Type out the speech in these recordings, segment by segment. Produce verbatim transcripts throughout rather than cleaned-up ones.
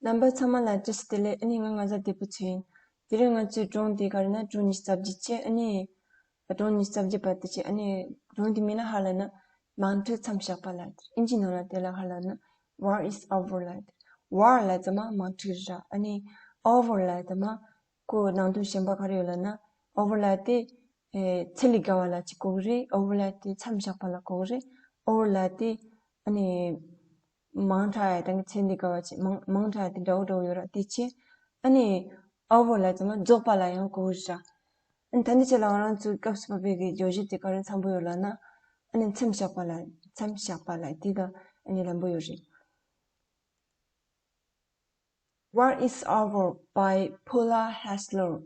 རྣམ་པ་ཚང་མ་ལ་བཀྲ་ཤིས་བདེ་ལེགས། ཨ་ནི་ང་ང་ཚ་བདེ་པོ་ཚོ་ཡིན། དེ་རིང་ང་ཚོའི་སྒྲུང་དེ་ག་རེ་ན་སྒྲུང་ཉི་ཤུ་རྩ་བརྒྱད་བྱས། ཨ་ནི་སྒྲུང་ཉི་ཤུ་རྩ་བརྒྱད་པ་དེ་བྱས། ཨ་ནི་སྒྲུང་དེ་མིང་ལ་ཧ་ལ་ན་དམག་འཁྲུག་མཚམས་བཞག་པ་ལ། ཨིན་ཇི་ནང་ལ་དེ་ལ་ཧ་ལ་ན་War is over ལ། War ལ་ཙམ་མ་དམག་འཁྲུག་ར། ཨ་ནི་over ལ་ཙམ་མ་ཁོ་ནང་དོན་གཞན་པ་ག་རེ་ཡོད་ལ་ན། over ལ་དེ་ཚེ་ལས་འགལ་བ་ལ་ཅིག་གོ་གི་རེད། over ལ་དེ་མཚམས་བཞག་པ་ལ་གོ་གི་རེད། over ལ་དེ་ཨ་ནི་མང་དྲགས་ཡ་དང་ཚེ་འདི་དགའ་བ་ཆེ། མང་མང་དྲགས་དེ་འདྲ་བོ་འདྲ་བོ་ཡོད་ར། དེ་ཆེ། ཨ་ནི་over ལ་ཙམ་མ་རྫོགས་པ་ལ་ཡང་གོ་གི་ར། ཨ་ནི་ད་འདི་ཆེ་ལ་ང་རང་ཚོའི་སྐབས་སུ་བབས་པའི་གི་བརྗོད་གཞི་དེ་ག་རེ་འཚམ་པོ་ཡོད་ལ་ན། ཨ་ནི་མཚམས་བཞག་པ་ལ། མཚམས་བཞག་པ་ལ་དེ་དང་ཨ་ནི་ལམ་པོ་ཡོད་རེད། War is over by Paula Hassler.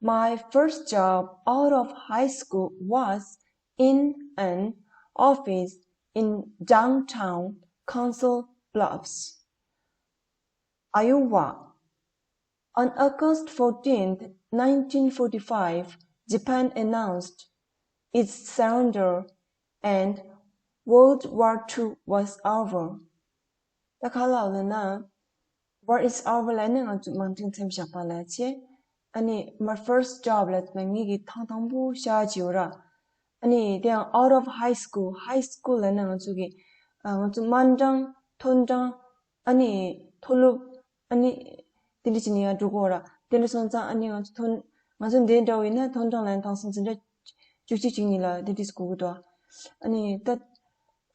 My first job out of high school was in an office in downtown Council Bluffs, Iowa. On August fourteenth, nineteen forty-five, Japan announced its surrender and World War Two was over. ད་ག་ལ་ལབ་ན། War is over ལ་ནི་ང་ཚོ་དམག་འཁྲུག་མཚམས་བཞག་པ་ལ་བྱས། ཨ་ནི་my first job ལ་ང་ངེད་ཀྱི་ཐེངས་དང་པོ་བྱ་བ་ཅིག་ཡོད་ར། ཨ་ནི་དེ་ཡང་out of high school. High school ལ་ནི་ང་ཚོ་གི་ཨ་ང་ཚོ་དམའ་འབྲིང་མཐོ་འབྲིང་ཨ་ནི་མཐོ་སློབ་ཨ་ནི་དེ་འདྲ་བྱས་ནས་ཡར་འགྲོ་གི་ཡོད་ར། དེ་འདྲ་སོང་ཙང་ཨ་ནི་ང་ཚོ་མཐོ་ང་ཚོ་འདི་འདྲ་བོ་ཡིན་ན་མཐོ་འབྲིང་ལ་ཐེངས་སུམ་ཅུ་འདྲ་བཅུ་གཅིག་བཅུ་གཉིས་ལ་དེ་འདྲ་གོ་གི་འདུག་ཨ་ནི་ད་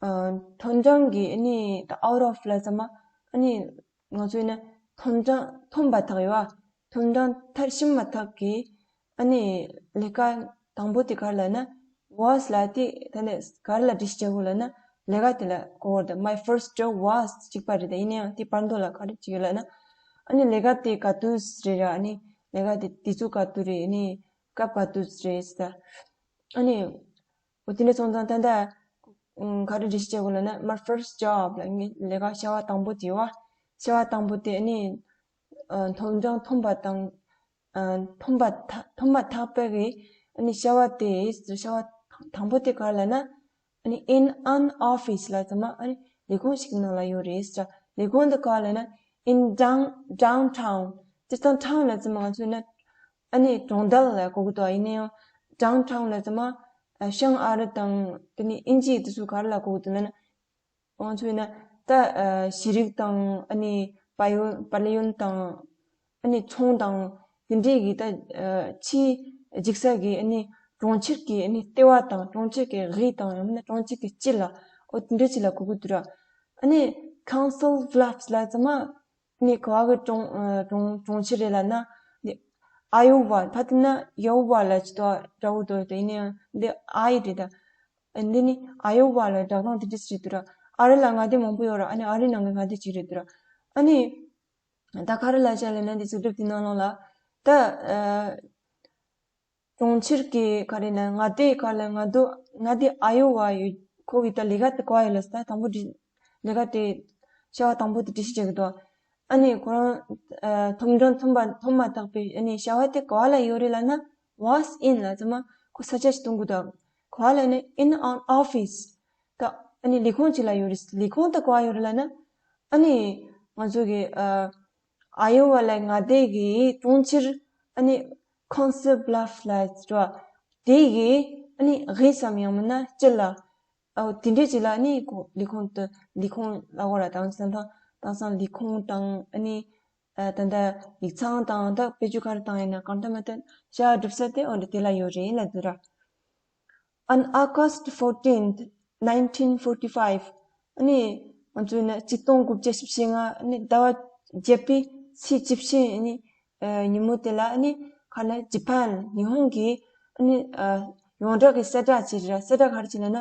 ཨ་མཐོ་འབྲིང་གི་ཨ་ནི་ད་out of ལ་ཙམ་མ་ཨ་ནི་ང་ཚོ་ཡིན་ན་མཐོ་འབྲིང་ཐོན་པ་དག་ཡོད་ཨ། མཐོ་འབྲིང་མཐར་ཕྱིན་མ་ཐག་གི་ཨ་ནི་ལས་ཀ་དང་པོ་དེ་ག་རེ་ལབ་ན། was ལ་དེ་ད་ནས་ག་རེ་ལ་བྲིས་བྱ་དགོས་ལབ་ན། ལས་ཀ་དེ་ལ་གོ་བར་དུ། my first job was གཅིག་པ་རེད། ད་ཡིན་ན་ཡང་དེ་བར་དོ་ལ་ག་རེ་བྱེད་ལབ་ན། ཨ་ནི་ལས་ཀ་དེ་ག་དུས་རེད་ར། ཨ་ནི་ལས་ཀ་དེ་དུས་ཚོད་ག་དུས་རེད། ཨ་ནི་སྐབས་ག་དུས་རེད་ཟེར། ཨ་ནི་འོ་དེ་འདྲ་སོང་ཙང་ད་ལྟ་ཨུམ་ག་རེ་འགྲེལ་བཤད་བྱེད་དགོས་ལབ་ན། my first job ལ་ངའི་ལས་ཀ་བྱ་བ་དང་པོ་དེ་བ། བྱ་བ་དང་པོ་དེ་ཨ་ནི་ཨ་མཐོ་འབྲིང་ཐོན་པ་དང་། ཨ་ཐོན་པ་ཐ་ཐོན་པ་ཐག་པའི་གི་ཨ་ནི་བྱ་བ་དེ། བྱ་བ་དང་པོ་དེ་ག་རེ་ལབ་ན། ཨ་ནི་in an office ལ་ཙམ་མ་ཨ་ནི་ལས་ཁུངས་ཤིག་ནང་ལ་ཡོད་རེད་ཟེར། ལས་ཁུངས་དེ་ག་རེ་ལབ་ན། in down downtown. སྤྱིར་བཏང་town ལ་ཙམ་མ་ང་ཚོས་ན་ཨ་ནི་གྲོང་རྡལ་ལ་གོ་གི་འདུག་ཡིན་ན་ཡང་downtown ལ་ཙམ་མ་ཨ་བྱང་ཨ་རི་དང་དེ་ནས་དབྱིན་ཇི་དེ་ཚོ་ག་རེ་ལ་གོ་གི་འདུག་ལབ་ན། ང་ཚོས་ན་ད་ཨ་ཤེས་རིག་དང་། ཨ་ནི་པ་ཡོན་པར་ལེ་ཡོན་དང་། ཨ་ནི་ཚོང་དང་དེ་འདྲའི་གི་ད་ཨ་ཆེས་འཇིགས་ས་གི་ཨ་ནི་གྲོང་ཁྱེར་གི་ཨ་ནི་ལྟེ་བ་དང་། གྲོང་ཁྱེར་གི་དབུས་དང་། ཡང་མིན་ན་གྲོང་ཁྱེར་གི་དཀྱིལ་ལ། འོ་དེ་འདྲ་ཅིག་ལ་གོ་གི་འདུག་ར། ཨ་ནི་Council Bluffs ལ་ཙམ་མ་ཨ་ནི་ག་བ་གི་གྲོང་ཨ་གྲོང་གྲོང་ཁྱེར་རེད་ལབ་ན། འདི་Iowa ཕ་དེ་ན་Iowa ལ་ཅི་ཏོ་འདྲ་བོ་འདུག་དེ་ཡིན་ན་ཡང་འདི་I རེད་ད། འདི་ནི་Iowa ལ་སྦྲག་སྟངས་དེ་འདྲ་ཞིག་རེད་འདུག་ར། ཨ་རི་ལ་མངའ་སྡེ་མང་པོ་ཡོད་ར། ཨ་ནི་ཨ་རི་ནང་གི་མངའ་སྡེ་གཅིག་རེད་འདུག་ར། ཨ་ནི་ད་ག་རེ་ལབ་བྱ་ལབ་ན། འདི་གཟིགས་སྒྲུབ་དེ་ནང་ལོགས་ལ་ད་ཨ་གྲོང་ཁྱེར་གྱི་ག་རེ་ན་མངའ་སྡེ་ག་ལ་མངའ་སྡེ་མངའ་སྡེ་Iowa ཡོད། ཁོ་གི་ད་ལས་ཀ་དེ་ག་བ་ཡོད་ལ་ཟེར། ད་དང་པོ་འདི་ལས་ཀ་དེ་བྱ་བ་དང་པོ་དེ་འགྲེལ་བཤད་བྱེད་ཀྱི་འདུག་ཨ་ནི་ཁོ་རང་ཨ་མཐོ་འབྲིང་ཐོན་པ་ཐོན་མ་ཐག་པའི་ཨ་ནི་བྱ་བ་དེ་ག་བ་ལ་ཡོད་རེད་ལབ་ན། was in ལ་ཙམ་མ་ཁོ་ས་ཆ་ཞིག་སྟོན་གི་འདུག་ག་བ་ལ་ནི་in an office. ད་ཨ་ནི་ལས་ཁུངས་ཅིག་ལ་ཡོད་རེད། ལས་ཁུངས་དེ་ག་བ་ཡོད་རེད་ལབ་ན། ཨ་ནི་ང་ཚོ་གི་ཨ་Iowa ལ་མངའ་སྡེ་གི་གྲོང་ཁྱེར་ཨ་ནི་Council Bluffs ལ་ཟེར་བ་དེ་གི་ཨ་ནི་དབུས་སམ་ཡང་མིན་ན་དཀྱིལ་ལ། ཨོ་དེ་འདྲས་ཅིག་ལ་ཨ་ནི་ཁོ་ལས་ཁུངས་དེ་ལས་ཁུངས་ལབ་དགོས་ར། དེང་སང་དེང་སང་ལས་ཁུངས་དང་ཨ་ནི་ཨ་ད་ལྟ་ཡིག་ཚང་དང་ད་དཔེ་ཆ་ག་རེ་བཏང་ཡིན་ན་གང་ལྟར་མ་ལྟར་བྱ་བ་སྒྲུབ་ས་དེ་འོ་འདྲ་དེ་ལ་ཡོད་རེད་ལབ་འདུག་ར། On August fourteenth, nineteen forty-five ཨ་ནི་ང་ཚོས་ན་ཆིག་སྟོང་དགུ་བརྒྱ་བཞི་བཅུ་ཞེ་ལྔ་ཨ་ནི་ཟླ་བ་བརྒྱད་པའི་ཚེས་བཅུ་བཞི་ཨ་ནི་ཨ་ཉིན་མོ་དེ་ལ་ཨ་ནི་ག་ལ་ཇ་པན་ཉི་ཧོང་གི་ཨ་ནི་ཨ་ཡོངས་གྲགས་ཀྱི་གསལ་བསྒྲགས་ཅིག་རེད། གསལ་བསྒྲགས་ག་རེ་ཅིག་ལབ་ན།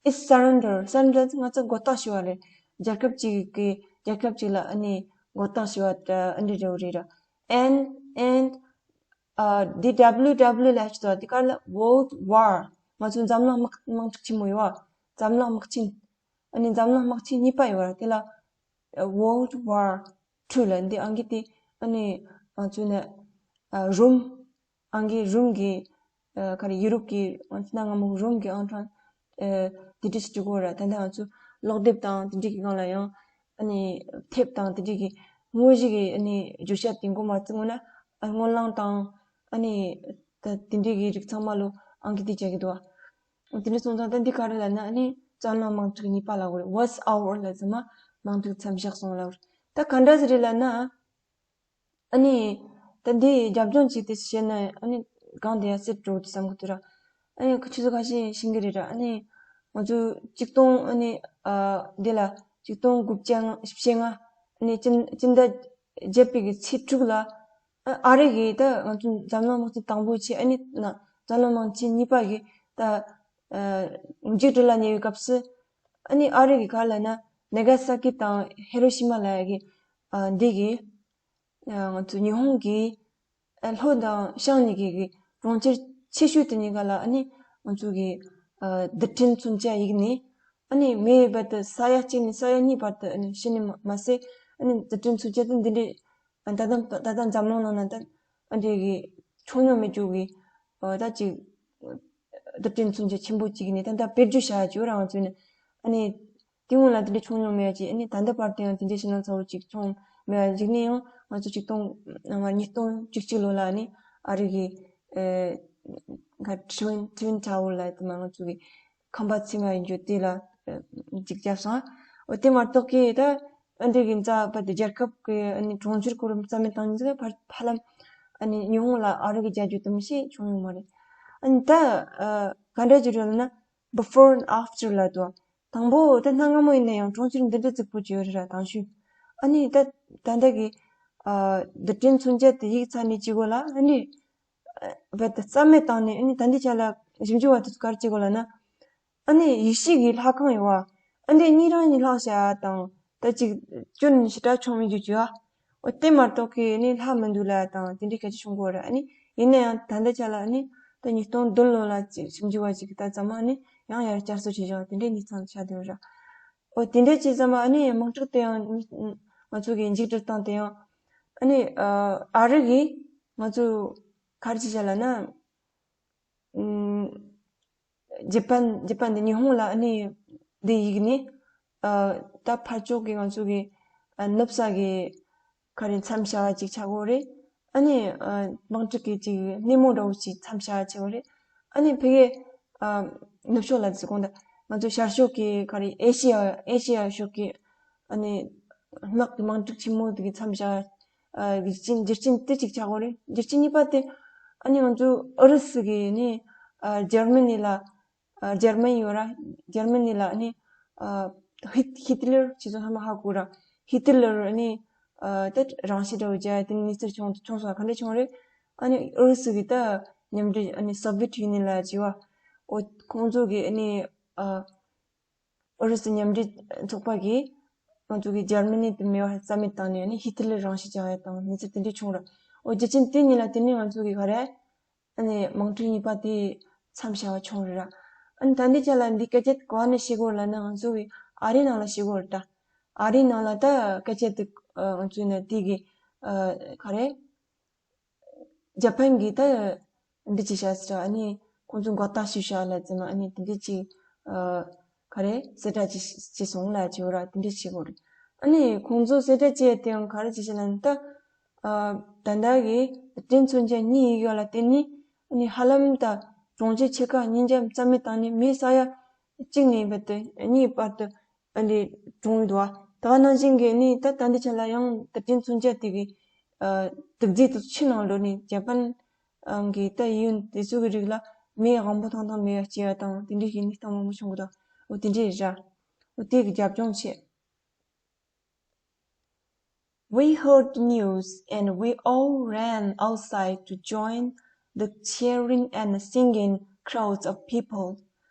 It's surrender. Surrender ང་ཚོ་མགོ་བཏགས་ཞུ་བ་རེད། རྒྱལ་ཁབ་ཅིག་གི་རྒྱལ་ཁབ་ཅིག་ལ་ཨ་ནི་མགོ་བཏགས་ཞུ་བ་ཨ་འདྲ་འདྲ་བོ་རེད་ར། And and ཨ་D W W ལ་ཞུ་དང་དེ་ག་ལ་World War ང་ཚོ་འཛམ་གླིང་དམག་དམག་འཁྲུག་ཆེན་མོ་ཡོད་བ། འཛམ་གླིང་དམག་ཆེན། ཨ་ནི་འཛམ་གླིང་དམག་ཆེན་གཉིས་པ་ཡོད་བ་ར། དེ་ལ་World War Two ལ་འདི་ཨང་ཀི་དེ་ཨ་ནི་ང་ཚོ་ནས་ཨ་རུམ། ཨང་ཀི་རུམ་གྱི་ཨ་ག་རེ་ཡུ་རོབ་ཀྱི་ང་ཚོ་གནའ་སྔ་མོ་རུམ་གྱི་ཨང་གྲངས་ཨ་དེ་འདྲ་ཞིག་བྲིས་དགོས་ར། ད་ལྟ་ང་ཚོ་ཀློག་དེབ་དང་དེ་འདྲ་གི་སྒང་ལ་ཡང་ཨ་ནི་དེབ་དང་དེ་འདྲ་གི་ དངོས་གཞི་གི་ཨ་ནི་བརྗོད་བྱ་དེ་མགོ་མ་བཙུགས་སྔོན་ན་ཨ་སྨོན་ལམ་དང་ཨ་ནི་ད་དེ་འདྲའི་གི་རིགས་ཚང་མ་ལོ་ཨང་ཀི་དེ་བྱ་གི་འདུག་ཨ། དེ་འདྲ་སོང་ཙང་ད་འདི་ག་རེ་ལབ་ན་ཨ་ནི་འཛམ་གླིང་དམག་འཁྲུག་གཉིས་པ་ལབ་དགོས་རེད། World War ལབ་ཙང་མ་དམག་འཁྲུག་མཚམས་བཞག་སོང་ལབ་རེད། ད་ག་འདྲ་ཟིག་རེད་ལབ་ན། ཨ་ནི། ད་འདི་རྒྱབ་ལྗོངས་ཅིག་དེ་བཤད་ན་ཨ་ནི་གང་དེ་ཡང་སེ་འགྲོ་འདུག་བསམ་གི་འདུག་ར། ཨ་ནི་ཁོ་ཆུ་ཚོད་ཁ་ཤས་ཤིང་གི་རེད་ར། ཨ་ནི་ང་ཚོ་གཅིག་སྟོང་ཨ་ནི་ཨ་འདི་ལ་གཅིག་སྟོང་དགུ་བརྒྱ་བཞི་བཅུ་ཞེ་ལྔ། ཨ་ནི་སྤྱི་སྤྱི་ཟླ་བརྒྱད་པའི་གི་ཚེས་དྲུག་ལ་ཨ་ཨ་རི་གི་ད་ང་ཚོ་འཛམ་གླིང་དམག་ཆེན་དང་པོ་ཆེ་ཨ་ནི་ན་འཛམ་གླིང་དམག་ཆེན་གཉིས་པ་གི་ད་ཨ་མཇུག་སྒྲིལ་ལ་ཉེ་བའི་སྐབས་སུ་ཨ་ནི་ཨ་རི་གི་ག་ལ་ན་ནེ་ག་ས་ཀི་དང་ཧི་རོ་ཤི་མ་ལ་ཡ་གི་ཨ་འདི་གི་ང་ཚོ་ཉི་ཧོང་གི་ལྷོ་དང་ཤང་གཉིས་ཀྱི་གི་གྲོང་ཁྱེར་ཆེ་ཤོས་དེ་གཉིས་ཀ་ལ་ཨ་ནི་ང་ཚོ་གི་རྡུལ་ཕྲན་མཚོན་ཆ་ཡིན་ནི་ཨ་ནི་མེ་འབར་དུ་ས་ཡ་གཅིག་ནས་ས་ཡ་གཉིས་བར་དུ་ཨ་ནི་ཕྱིན་ནི་མ་མ་ཟད་ཨ་ནི་རྡུལ་ཕྲན་མཚོན་ཆ་དེ་འདི་འདྲའི་ད་ལྟ་ད་ལྟ་འཛམ་གླིང་ནང་ན་ད་ཨ་འདྲའི་གི་ཆུང་ཉུང་མེད་རྒྱུ་གི་ད་ཅིག་རྡུལ་ཕྲན་མཚོན་ཆ་ཆེན་པོ་གཅིག་ནས་ད་ལྟ་དཔེར་བརྗོད་བྱ་ཡ་ཅིག་ཡོད་ར། ང་ཚོས་ནི་ཨ་ནི། དེ་སྔོན་ལ་དེ་འདྲའི་བྱུང་མྱོང་མེད་ཅེས་ཨ་ནི་ད་ལྟ་བར་དུ་ཡང་དེ་འདྲའི་ཕྱི་ནང་ཚ་བོ་ཅིག་བྱུང་མེད་པ་གཞིགས་ནས་ཡང་ང་ཚོ་ཆིག་སྟོང་ཉིས་སྟོང་བཅུ་གཅིག་ལོ་ལ་ཨ་ནི་ཨ་རི་གི་ཨེ་ག་ཊི་ཝིན་ཊི་ཝིན་ཊ་ཝར་ལ་དེ་མ་ང་ཚོ་གི་ཁང་པ་ཚང་མ་ཡིན་རྒྱུ་དེ་ལ་ཨེ་ཅིག་བརྒྱབ་སོང་། འོ་དེ་མ་གཏོགས་ཀྱི་ད་ཨ་འདི་གི་འཛམ་བུ་གླིང་རྒྱལ་ཁབ་ཀྱི་ཨ་ནི་གྲོང་ཁྱེར་སྐོར་རྩ་མེད་བཏང་ཉིན་ཙམ་ཕར་ཕ་ལམ་ཨ་ནི་ཉི་ཧོང་ལ་ཨ་རི་གི་རྒྱལ་རྒྱུ་དུ་མི་ཤེས་བྱུང་ཡོད་མ་རེད། ཨ་ནི་ད་ཨ་ག་འདྲ་ཅིག་རེད་ལབ་ན། Before and after ལབ་འདུག་དང་པོ་ད་གནའ་སྔ་མོ་ཡིན་ན་ཡང་གྲོང་ཁྱེར་འདི་འདྲ་རྫིག་པོ་ཅིག་ཡོད་རེད་ར་དང་ཤུལ། ཨ་ནི་ད་ད་ལྟ་གི་ཨ་རྡུལ་ཕྲན་མཚོན་ཆ་དེ་ཡིག་ཚར་ནས་གཅིག་གོ་ལ་ཨ་ནི་བད་དེ་རྩ་མེད་བཏང་ནས་ཨ་ནི་ད་འདི་ཆ་ལ་ཞིབ་འཇུག་པ་དེ་ཚོ་ག་རེ་བྱེད་དགོས་ལབ་ན། ཨ་ནི་ཡེ་ཤུ་གི་ལྷ་ཁང་ཡོད་བ། ཨ་འདི་གཉིས་རང་གཉིས་ལྷག་བྱ་དང་ད་ཅིག་སྐྱོན་ཞེ་དྲག་བྱུང་མི་རྒྱུ་ཅིག་ཡོད། འོ་དེ་མ་གཏོགས་ཀྱི་ནི་ལྷ་མི་འདུག་ལ་དང་དེ་འདྲའི་སྐད་ཆ་བྱུང་གི་ཡོད་རེད། ཨ་ནི་ཡིན་ན་ཡང་ད་ལྟ་ཆ་ལ་ཨ་ནི་ད་ཉིས་སྟོང་བདུན་ལོ་ལ་ཅིག་ཞིབ་འཇུག་པ་ཅིག་གིས་ད་ཚང་མ་ཨ་ནི་ཡང་ཡར་བསྐྱར་གསོ་བྱས་བཞག་དེ་འདྲའི་གནས་ཚང་ཆགས་བསྡད་ཡོད་རེད། འོ་དེ་འདྲའི་ཅིག་ཚང་མ་ཨ་ནི་དམག་འཁྲུག་དེ་ཡང་ང་ཚོ་གི་མཇུག་སྒྲིལ་སྟངས་དེ་ཡང་ཨ་ནི་ཨ་རི་གིས་ང་ཚོ་ག་རེ་བྱས་བཞག་ལབ་ན། ཨམ། ཇ་པན་ཇ་པན་དེ་ཉི་ཧོང་ལ་ཨ་ནི་འདི་ཡིག་ནི་ཨ་ད་ཕར་ཕྱོགས་ཀྱི་ང་ཚོ་གི་ཨ་ནུབ་ས་གི་ག་རེ་མཚམས་བཞག་ཅིག་ཆགས་ཀྱི་ཡོད་རེད། ཨ་ནི་ཨ་དམག་འཁྲུག་གི་ཅིག་སྣེ་མོ་འདྲ་བོ་ཅིག་མཚམས་བཞག་ཆགས་ཀྱི་ཡོད་རེད། ཨ་ནི་ཕ་གི་ཨ་ནུབ་ཕྱོགས་ལ་ཟེར་གོང་ད་ང་ཚོ་ཤར་ཕྱོགས་ཀྱི་ག་རེ་ཨེ་ཤི་ཡ་ཨེ་ཤི་ཡ་ཕྱོགས་ཀྱི་ཨ་ནི་དམག་དམག་འཁྲུག་ཆེན་མོ་དེ་གི་མཚམས་བཞག་ཨ་རྒྱུ་རྐྱེན་རྒྱུ་རྐྱེན་དེ་གཅིག་ཆགས་ཀྱི་ཡོད་རེད། རྒྱུ་རྐྱེན་གཉིས་པ་དེ་ཨ་ནི་ང་ཚོ་ཨུ་རུ་སུ་གི་ནི་ཨ་འཇར་མ་ནི་ལ་ཨ་འཇར་མན་ཡོད་ར། འཇར་མ་ནི་ལ་ནི་ཨ་ཧི་ཧི་ཏི་ལར་ཁྱེད་ཚོ་ཚང་མ་ཧ་གོ་ར། ཧི་ཏི་ལར་ནི་ཨ་ད་རང་ཤི་འདྲ་བོ་བྱས་དེ་ནི་གནས་ཚུལ་བྱུང་བྱུང་སོང་། ག་འདྲ་བྱུང་རེད། ཨ་ནི་ཨུ་རུ་སུ་གི་ད་མཉམ་འབྲེལ་ཨ་ནི་སོ་བི་ཡེ་ཊི་ཡུ་ནི་ཡན་ལ་བྱས་བ། འོ་ཁོང་ཚོ་གི་ཨ་ནི་ཨ། ཨུ་རུ་སུ་མཉམ་འབྲེལ་ཚོགས་པ་གིས་ང་ཚོ་གི་འཇར་མ་ནི་དེ་མེད་པ་རྩ་མེད་བཏང་ནས་ནི་ཧི་ཏི་ལར་རང་ཤི་བྱ་ཡ་དང་གནས་ཚུལ་དེ་འདྲ་བྱུང་ར། འོ་རྒྱུ་རྐྱེན་དེ་གཉིས་ལ་བརྟེན་ནས་ང་ཚོ་གི་ག་རེ་ཨ་ནི་དམག་འཁྲུག་གཉིས་པ་དེ་མཚམས་བཞག་པ་བྱུང་རེད་ར། ཨ་ནི་ད་འདི་ཆ་ལ་འདི་སྐད་ཆ་ག་བ་ནས་ཤེས་དགོས་ལབ་ན་ང་ཚོ་གི་ཨ་རིའི་ནང་ལ་ཤེས་དགོས་རེད་ད། ཨ་རིའི་ནང་ལ་ད་སྐད་ཆ་དེ་ང་ཚོའི་ནང་དེ་གི་ག་རེ། ཇ་པན་གྱིས་ད་འདི་ཅི་བྱ་ཟེར་ཨ་ནི་ཁོང་ཚོ་མགོ་ཐག་ཞུ་བྱ་ལ་ཙམ་ཨ་ནི་དེ་འདྲ་ཅིག་ཨ་ག་རེ་གསལ་བསྒྲགས་ཅིག་བྱས་སོང་ལ་བྱས་ར་དེ་འདྲ་བྱེད་དགོས་རེད། ཨ་ནི་ཁོང་ཚོ་གསལ་བསྒྲགས་བྱས་དེ་ཡང་ག་རེ་བྱས་བྱས་ལ་ནི་ད་ཨ་ད་ལྟ་གི་རྡུལ་ཕྲན་མཚོན་ཆ་གཉིས་ཡོད་ལ་བརྟེན་ནས་ཨ་ནི་ཧ་ལམ་ད་གྲོང་ཁྱེར་ཆེ་ཁག་གཉིས་ཀ་རྩ་མེད་བཏང་ནས་མི་ས་ཡ་གཅིག་ནས་བར་དུ་གཉིས་བར་དུ་ཨ་ནི་གྲོངས་འདུག་ཨ། ད་ག་ནང་བཞིན་གྱི་ནི་ད་ད་འདི་ཆ་ལ་ཡང་རྡུལ་ཕྲན་མཚོན་ཆ་དེ་གི་ཨ་དུག་རྫས་དེ་ཚོ་ཕྱི་ནང་ལོག་ནས་ཇ་པན་གི་ད་ཡུལ་དེ་ཚོ་གི་རིགས་ལ་མི་དབང་པོ་ཐང་ཐང་མེད་པ་སྐྱེ་བ་དང་དེ་འདྲའི་གི་གནས་སྟངས་མང་པོ་བྱུང་གི་འདུག་འོ་དེ་འདྲས་རེད་ར། འོ་དེ་གི་རྒྱབ་ལྗོངས་བྱས། We heard the news and we all ran outside to join the cheering and singing crowds of people.